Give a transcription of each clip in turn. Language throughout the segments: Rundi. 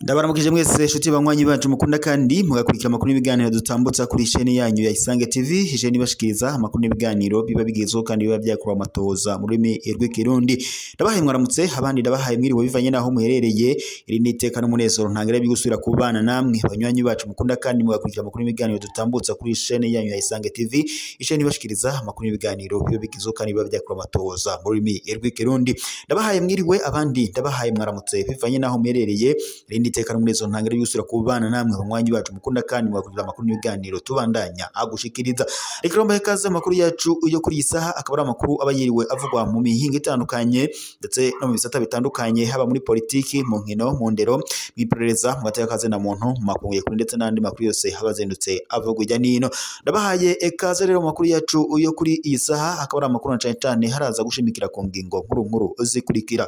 Ndabaramukije mwese shuti banywanyi bacu mukunda kandi mugakurikira amakuru n'ibiganiro dutambutsa kuri chaîne yanyu ya Isange TV, chaîne ibashikiriza amakuru n'ibiganiro biba bigezweho kandi biba byakura amatoza mu rurimi rw'ikirundi. Ndabahaye mwaramutse, abandi ndabahaye mwiriwe bivanye naho muherereye. Iri ni iteka n'umunezero ntangere byo gusubira kubana namwe banywanyi bacu mukunda kandi mugakurikira amakuru n'ibiganiro dutambutsa kuri chaîne yanyu ya Isange TV, chaîne ibashikiriza amakuru n'ibiganiro biba bigezweho kandi biba byakura amatoza mu rurimi rw'ikirundi. Ndabahaye mwiriwe, abandi ndabahaye mwaramutse bivanye naho muherereye. Iri iteka n'umunezero ntangere yusura kubana namwe banywanyi bacu mukunda kandi mwakurikira amakuru n'ibiganiro tubandanya agushikiriza. Reka romba ikaze amakuru yacu yo kuri iyi saha akaba ari amakuru aba yiriwe avugwa mu mihinga itandukanye ndetse no mu bisata bitandukanye, haba muri politiki, mu nkino, mu ndero, mu iperereza, mu gateka kaze na muntu, mu makungu kuri ndetse n'andi makuru yose abazindutse avugwa ijya nino. Ndabahaye ikaze rero mu makuru yacu yo kuri iyi saha akaba ari amakuru na cane cane haraza gushimikira ku ngingo nkuru nkuru zikurikira.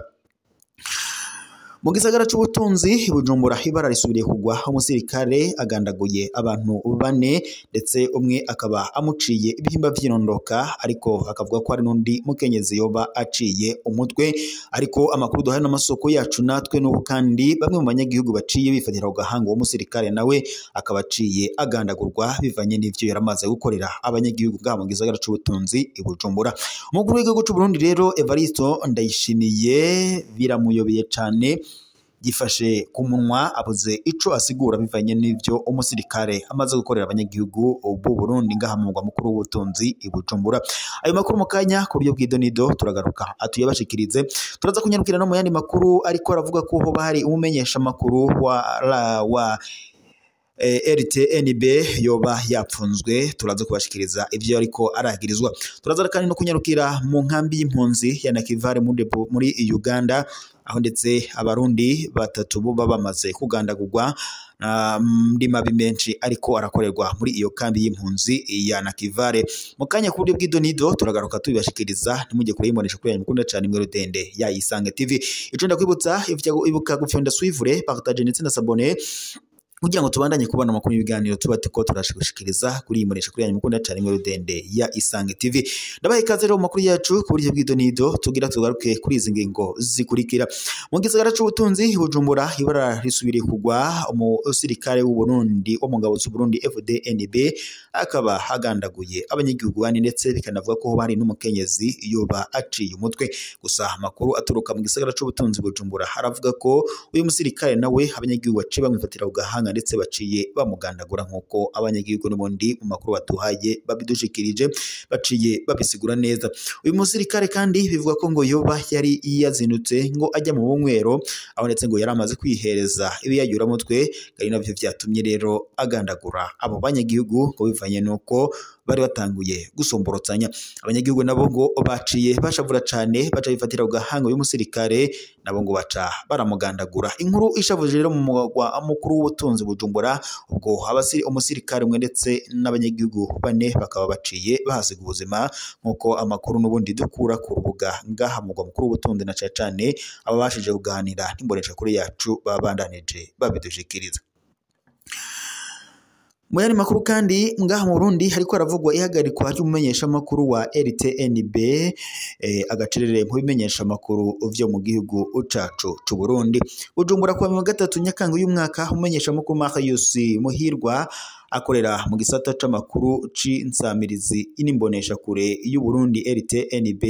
Mu gisagara c'ubutunzi Bujumbura ibara risubiriye kugwa, umusirikare agandaguye abantu bane ndetse umwe akaba amuciye ibihimba vy'irondoka, ariko akavuga ko hari n'undi mukenyezi yoba aciye umutwe. Ariko amakuru duhaye n'amasoko yacu natwe n'ubu kandi bamwe mu banyagihugu baciye bifatira ku gahanga uwo musirikare nawe akaba aciye agandagurwa bivanye n'ivyo yaramaze gukorera abanyagihugu bwa mu gisagara c'ubutunzi i Bujumbura. Umukuru w'igihugu c'u Burundi rero Evaristo Ndayishimiye biramuyobeye cane, gifashe ku munwa abuze ico asigura bivanye n'ivyo umusirikare amaze gukorera abanyagihugu b'u Burundi ngaha mu mugwa mukuru w'ubutunzi i Bujumbura. Ayo makuru mu kanya ku buryo bw'idonido turagaruka atuyabashikirize. Turaza kunyarukira no mu yandi makuru ariko aravuga ko hoba hari umumenyesha makuru wa RTNB yoba yapfunzwe, turaza kubashikiriza ivyo ariko aragirizwa. Turaza kandi no kunyarukira mu nkambi y'impunzi ya Nakivale muri Uganda, aho ndetse abarundi batatu bo bamaze kugandagurwa ndi mabi menshi ariko arakorerwa muri iyo kambi y'impunzi ya Nakivale. Mu kanya ku buryo bw'idonido turagaruka tubibashikiriza, ntimujye kure y'imbonesha kuri yanyu mukunda cyane imwe rudende ya Isange TV. Ico ndakwibutsa ibuka gufyonda suivre, partage ndetse na s'abonner kugira ngo tubandanye kubona amakuru y'ibiganiro tuba tuko turashikiriza kuri imbonesha kuri yanyu mukunda cyane imwe rudende ya Isange TV. Ndabaye ikaze rero mu makuru yacu ku buryo bw'idonido tugira tugaruke kuri izi ngingo zikurikira. Mu gisagara c'ubutunzi Bujumbura ibara risubiriye kugwa, umusirikare w'u Burundi wo mu ngabo z'u Burundi FDNB akaba agandaguye abanyagihugu bane ndetse bikanavuga ko bari n'umukenyezi yoba aciye umutwe. Gusa amakuru aturuka mu gisagara c'ubutunzi Bujumbura aravuga ko uyu musirikare nawe abanyagihugu baciye bamwifatira ku gahanga ndetse baciye bamugandagura nkuko abanyagihugu n'ubundi mu makuru batuhaye babidushikirije baciye babisigura neza. Uyu musirikare kandi bivuga ko ngo yoba yari yazindutse ngo ajya mu bunywero, aho ndetse ngo yari amaze kwihereza ibiyayuramutwe, ari navyo vyatumye rero agandagura abo banyagihugu ngo bivanye nuko bari batanguye gusomborotsanya. Abanyagihugu nabo ngo baciye bashavura cane baca bifatira ku gahanga y'umusirikare nabo ngo baca baramugandagura. Inkuru ishavuje rero mu mugwa mukuru w'ubutunzi Bujumbura, ubwo umusirikare umwe ndetse n'abanyagihugu bane bakaba baciye bahasiga ubuzima nkuko amakuru n'ubundi dukura ku rubuga ngaha mugwa mukuru w'ubutunzi na cane cane ababashije kuganira n'imbonesha kuri yacu babandanije babidushikiriza. Mu yandi makuru kandi ngaha mu Burundi hariko haravugwa ihagarikwa ry'umumenyesha makuru wa RTNB agacerere mu bimenyesha makuru vyo mu gihugu cacu c'u Burundi. Bujumbura kuwa 3 Nyakanga uyu mwaka, umumenyesha makuru Marius Muhirwa akorera mu gisata c'amakuru c'insamirizi inimbonesha kure y'u Burundi RTNB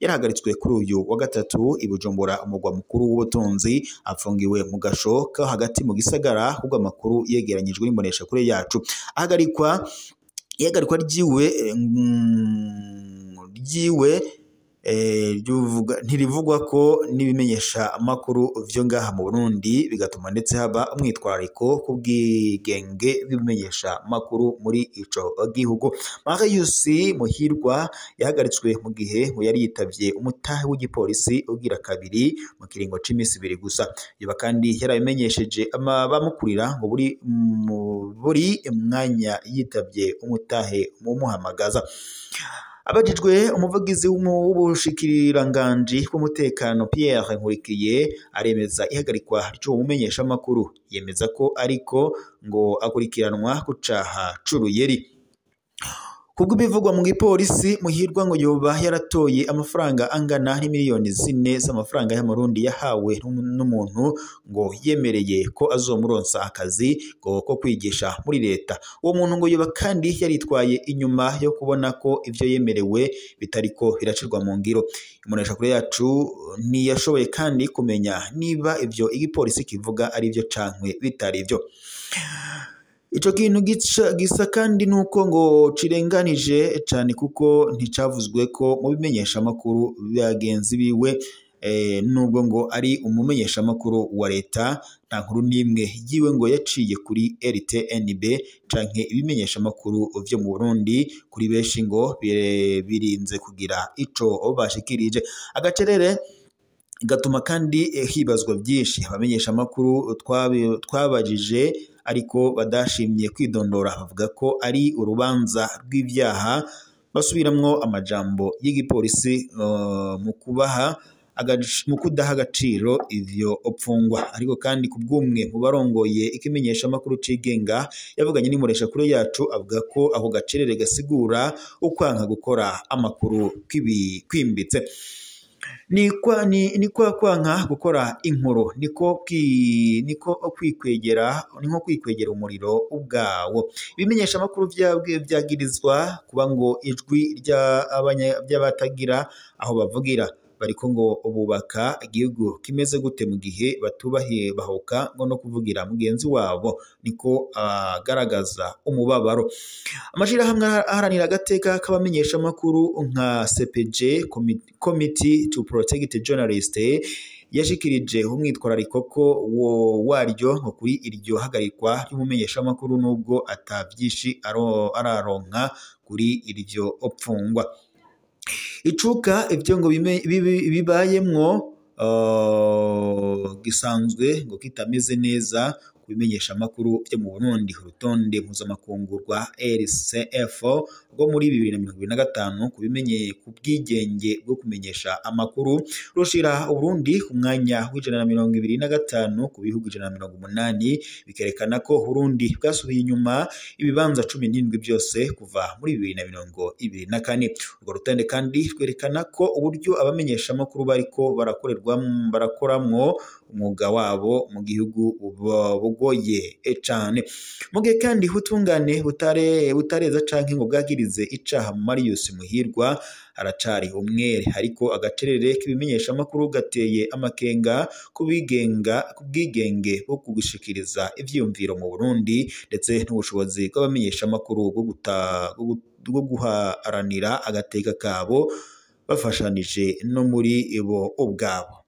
yarahagaritswe kuri uyu wa gatatu i Bujumbura umugwa mukuru w'ubutunzi, afungiwe mu gasho ka hagati mu gisagara kubwo amakuru yegeranyijwe n'imbonesha kure yacu. Ahagarikwa ihagarikwa ryiwe ntirivugwa ko n'ibimenyesha amakuru vyo ngaha mu Burundi, bigatuma ndetse haba umwitwarariko ku bwigenge bw'ibimenyesha makuru muri ico gihugu. Marius Muhirwa yahagaritswe mu gihe ngo yari yitavye umutahe w'igipolisi ugira kabiri mu kiringo c'imisi ibiri gusa. Yoba kandi yarabimenyesheje abamukurira ngo buri mwanya yitavye umutahe mumuhamagaza. Abajijwe umuvugizi w'ubushikiranganji bw'umutekano Pierre Nkurikiye aremeza ihagarikwa ry'uwo mumenyeshamakuru, yemeza ko ariko ngo akurikiranwa ku caha c'uruyeri. Kubw'ibivugwa mu gipolisi, Muhirwa ngo yoba yaratoye amafaranga angana n'imiliyoni 4 z'amafaranga y'amarundi yahawe n'umuntu ngo yemereye ko azomuronsa akazi ngo ko kwigisha muri leta. Uwo muntu ngo yoba kandi yaritwaye inyuma yo kubona ko ivyo yemerewe bitariko biracirwa mu ngiro. Imboneshakure yacu ntiyashoboye kandi kumenya niba ivyo igipolisi kivuga ari vyo cankwe bitari vyo. Ico kintu gisa kandi nuko ngo cirenganije cane kuko nticavuzwe ko mu bimenyesha makuru bagenzi biwe, nubwo ngo ari umumenyesha makuru wa leta, nta nkuru n'imwe yiwe ngo yaciye kuri RTNB canke ibimenyesha makuru vyo mu Burundi. Kuri benshi ngo birinze kugira ico bashikirije. Agacerere gatuma kandi hibazwa byinshi. Abamenyesha makuru twabajije ariko badashimye kwidondora bavuga ko ari urubanza rw'ibyaha, basubiramwo amajambo y'igipolisi mu kudaha agaciro ivyo opfungwa. Ariko kandi kubw'umwe mu barongoye ikimenyesha makuru cigenga yavuganye n'imbonesha kure yacu, avuga ko ako gacerere gasigura ukwanka gukora amakuru kwimbitse. Ni kwa kwanka gukora inkuru niko kwikwegera, niko kwikwegera umuriro ubwawo. Ibimenyesha makuru vyagirizwa kuba ngo ijwi ry'abatagira aho bavugira, bariko ngo bubaka igihugu kimeze gute mu gihe batubahiye bahoka ngo no kuvugira mugenzi wabo, niko agaragaza umubabaro. Amashirahamwe aharanira agateka k'abamenyesha makuru nka CPJ, Committee to Protect Journalists, yashikirije umwitwarariko ko waryo ngo kuri iryo hagarikwa ry'umumenyesha makuru nubwo atavyishi araronka kuri iryo opfungwa. Icuka ivyo ngo bibayemwo gisanzwe ngo kitameze neza kubimenyesha makuru vyo mu Burundi. Urutonde mpuzamakungu rwa RCF rwo muri 2025 kubimenye ku bwigenge bwo kumenyesha amakuru rushira Uburundi ku mwanya w'125 ku bihugu 180, bikerekana ko Burundi bwasubiye inyuma ibibanza 17 byose kuva muri 2024. Urwo rutonde kandi rwerekana ko uburyo abamenyesha makuru bariko barakoramwo umwuga wabo mu gihugu bugoye cane. Mu gihe kandi ubutungane butareza canke ngo bwagirize icaha Marius Muhirwa aracari umwere, ariko agacerere k'ibimenyesha makuru gateye amakenga ku bwigenge bwo kugushikiriza ivyiyumviro mu Burundi, ndetse n'ubushobozi bw'abamenyesha makuru bwo guharanira agateka kabo bafashanije no muri bo ubwabo.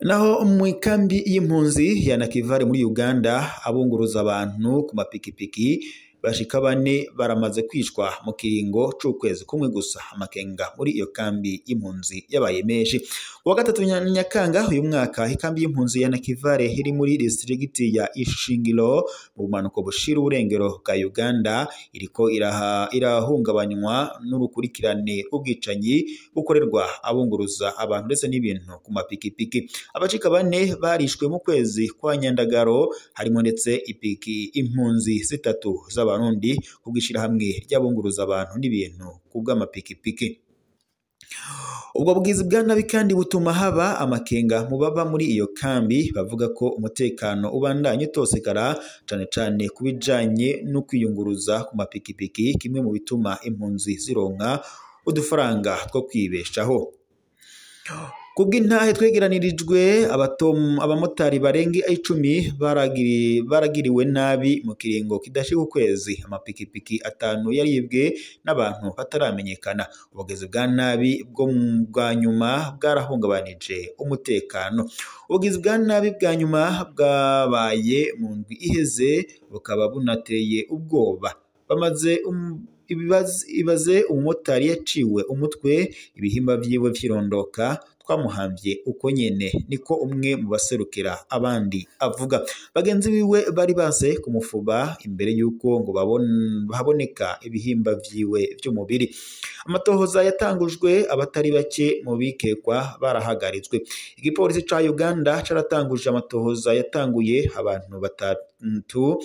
Naho mu ikambi y'impunzi ya Nakivale muri Uganda, abunguruza abantu ku mapikipiki bashika 4 baramaze kwicwa mu kiringo c'ukwezi kumwe gusa. Amakenga muri iyo kambi y'impunzi yabaye menshi. Kuwa gatatu Nyakanga uyu mwaka, ikambi y'impunzi ya Nakivale iri muri district ya Ishingiro mu bumanuko bushira uburengero bwa Uganda iriko irahungabanywa n'urukurikirane rw'ubwicanyi bukorerwa abunguruza abantu ndetse n'ibintu ku mapikipiki. Abacika 4 barishwe mu kwezi kwa Nyandagaro, harimo ndetse ipiki impunzi 3 z'abarundi kubwishirahamwe ry'abunguruza abantu n'ibintu kubw'amapikipiki. Ubwo bwizi bwa nabi kandi butuma haba amakenga mu baba muri iyo kambi, bavuga ko umutekano ubandanye utosekara cane cane kubijanye no kwiyunguruza ku mapikipiki, kimwe mu bituma impunzi zironka udufaranga two kwibeshaho. Kubw'intahe twegeranirijwe, abamotari barenga 10 baragiriwe nabi mu kiringo kidashika ukwezi. Amapikipiki 5 yaribwe n'abantu bataramenyekana. Ubugizi bwa nabi bwo bwa nyuma bwarahungabanije umutekano. Ubugizi bwa nabi bwa nyuma bwabaye mu ndwi iheze, bukaba bunateye ubwoba. Bamaze ibaze umumotari yaciwe umutwe, ibihimba vyiwe vyirondoka, twamuhamvye uko nyene, niko umwe mu baserukira abandi avuga. Bagenzi biwe bari base kumufuba imbere yuko ngo haboneka ibihimba vyiwe vy'umubiri. Amatohoza yatangujwe, abatari bake mu bikekwa barahagaritswe. Igipolisi ca Uganda caratanguje amatohoza yatanguye abantu 3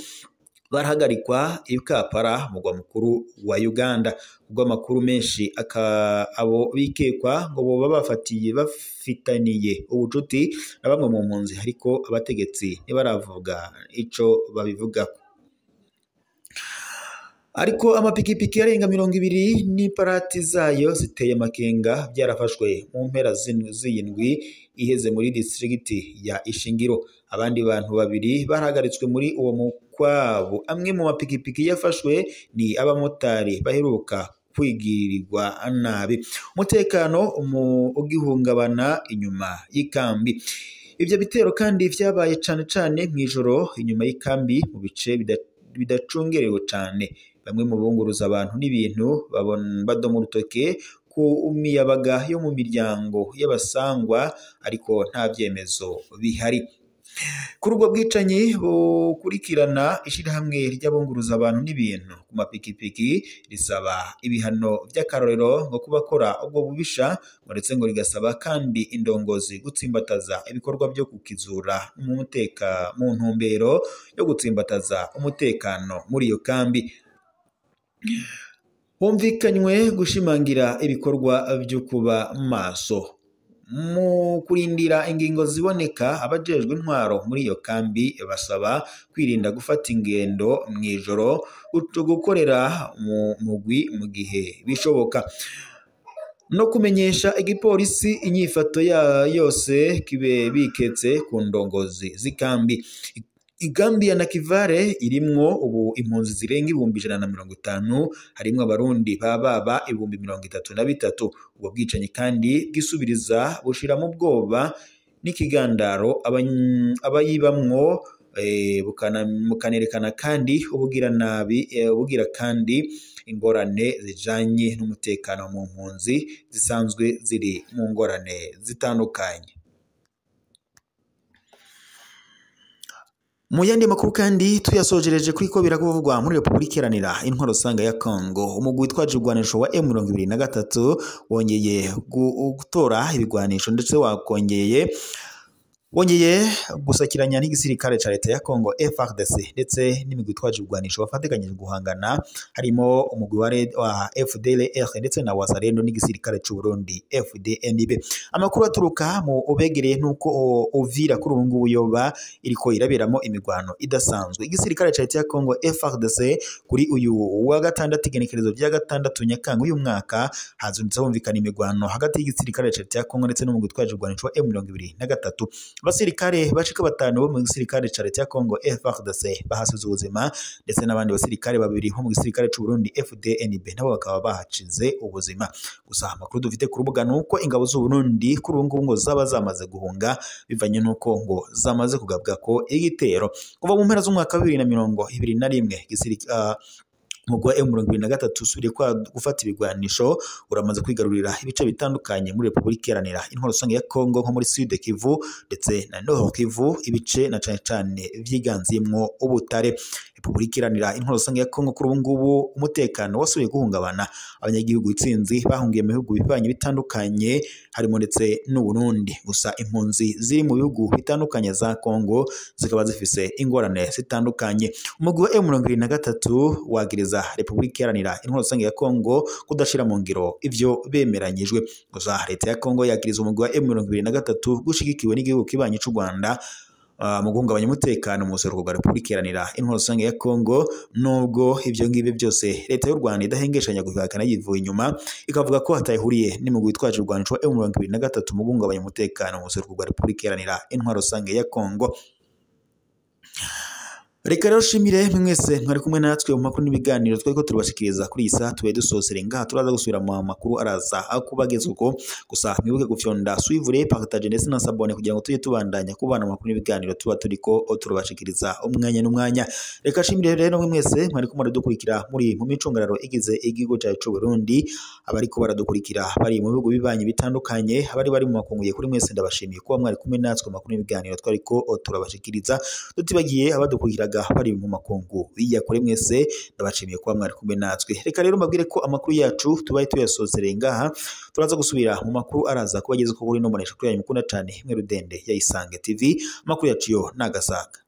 barahagarikwa i Kampala, mugwa mukuru wa Uganda. Ubwo amakuru menshi abo bikekwa ngo boba bafatiye bafitaniye ubucuti na bamwe mu mpunzi, ariko abategetsi ntibaravuga ico babivugako. Ariko amapikipiki arenga 20 n'iparati zayo ziteye amakenga byarafashwe mu mpera z'indwi iheze muri distrikti ya Ishingiro. Abandi bantu babiri barahagaritswe muri uwo mukwabu. Amwe mu mapikipiki yafashwe ni abamotari baheruka kwigirirwa nabi. Umutekano ugihungabana inyuma y'ikambi. Ivyo bitero kandi vyabaye cane cane mw'ijoro inyuma y'ikambi mu bice bidacungerewe cane. Bamwe mu bunguruza abantu n'ibintu badoma urutoke ku miyabaga yo mu miryango y'abasangwa, ariko nta vyemezo bihari. Kuri ubwo bwicanyi bukurikirana, ishirahamwe ry'abunguruza abantu n'ibintu ku mapikipiki risaba ibihano vy'akarorero ngo kubakora ubwo bubisha, ngo ndetse ngo rigasaba kandi indongozi gutsimbataza ibikorwa vyo kukizura mu ntumbero yo gutsimbataza umutekano muri iyo kambi. Humvikanywe gushimangira ibikorwa vyo kuba maso mu kurindira ingingo ziboneka. Abajejwe intwaro muri iyo kambi basaba kwirinda gufata ingendo mw'ijoro, gukorera mu mugwi mu gihe bishoboka, no kumenyesha igipolisi inyifato yose kibe biketse ku ndongozi z'ikambi. Ikambi ya Nakivale irimwo ubu impunzi zirenga 150,000, harimwo abarundi bababa 33,000. Ubwo bwicanyi kandi bwisubiriza bushira mu bwoba n'ikigandaro abayibamwo, bukanerekana kandi ubugira nabi, ubugira kandi ingorane zijanye n'umutekano mu mpunzi zisanzwe ziri mu ngorane zitandukanye. Mu yandi makuru kandi tuyasojereje kuri ko birakuvugwa muri Republika Iharanira Intwaro Rusange ya Congo, umugwi witwaje ibigwanisho wa M23 wongeye gutora ibigwanisho ndetse wakongeye wongeye gusakiranya n'igisirikare ca leta ya Congo FARDC ndetse n'imigwi itwaje ibigwanisho bafatikanyije guhangana, harimo umugwi wa FDLR ndetse na Wazalendo n'igisirikare c'u Burundi FDNB. Amakuru aturuka mu ubegereye nuko Uvira kuri ubu ngubu yoba iriko iraberamo imigwano idasanzwe. Igisirikare ca leta ya Congo FARDC kuri uyu wa gatandatu, igenekerezo rya 6 Nyakanga uyu mwaka, hazindutse humvikana imigwano hagati y'igisirikare ca leta ya Congo ndetse n'umugwi utwaje ibigwanisho wa M23. Abasirikare bashika 5 bo mu gisirikare ca leta ya Congo FARDC bahasize ubuzima, ndetse n'abandi basirikare babiri bo mu gisirikare c'u Burundi FDNB nabo bakaba bahacize ubuzima. Gusa amakuru dufite ku rubuga nuko ingabo z'u Burundi kuri ubu ngubu ngo zaba zamaze guhunga, bivanye nuko ngo zamaze kugabwa ko igitero kuva mu mpera z'umwaka wa 2021. Umugwi wa M23 usubiriye gufata ibigwanisho uramaze kwigarurira ibice bitandukanye muri Republika Iharanira Intwaro Rusange ya Congo, nko muri Sud Kivu ndetse na Nord Kivu, ibice na cane cane vyiganziyemwo ubutare. Republika Iharanira Intwaro Rusange ya Congo kuri ubu ngubu umutekano wasubiye guhungabana, abanyagihugu itsinzi bahungiye mu bihugu bibanyi bitandukanye harimo ndetse n'u Burundi. Gusa impunzi ziri mu bihugu bitandukanye za Congo zikaba zifise ingorane zitandukanye. Umugwi wa M23 wagiriza Republika Iharanira Intwaro Rusange ya Congo kudashira mu ngiro ivyo bemeranyijwe. Gusa leta ya Congo yakiriza umugwi wa M23 gushigikiwe n'igihugu kibanyi c'u Rwanda mu guhungabanya umutekano mu buseruko bwa Republika Iharanira Intwaro Rusange ya Congo, nubwo ivyo ngibyo byose leta y'u Rwanda idahengeshanya guhakana yivuye inyuma, ikavuga ko hatayihuriye n'imigwi witwaje urwanisho wa M23 mu guhungabanya umutekano mu buseruko bwa Republika Iharanira Intwaro Rusange ya Congo. Reka rero shimire mwese mwari kumwe natwe mu makuru n'ibiganiro twariko turabashikiriza kuri iyi saha. Tubaye dusosere ngaha, turaza gusubira mu makuru araza akubageza uko. Gusa mwibuke gufyonda suivre, partage ndetse na sabone kugira ngo tujye tubandanya kubana mu makuru n'ibiganiro tuba turiko turabashikiriza umwanya n'umwanya. Reka shimire rero mwese mwari kumwe muradukurikira muri mu micungararo igize igihugu cyacu c'u Burundi, abariko baradukurikira bari mu bihugu bibanyi bitandukanye, abari bari mu makunguye, kuri mwese ndabashimiye kuba mwari kumwe natwe mu makuru n'ibiganiro twariko turabashikiriza. Tutibagiye abadukurikiraga bari mu makungu iya kuri mwese ndabashimiye kuba mwari kumwe natwe. Reka rero mbabwire ko amakuru yacu tubaye tuyasozereye ngaha, turaza gusubira mu makuru araza kubageza ko kuri no monesha kuri yanyu mukunda cyane mwe rudende ya Isange TV. Amakuru yacu yo nagasaga.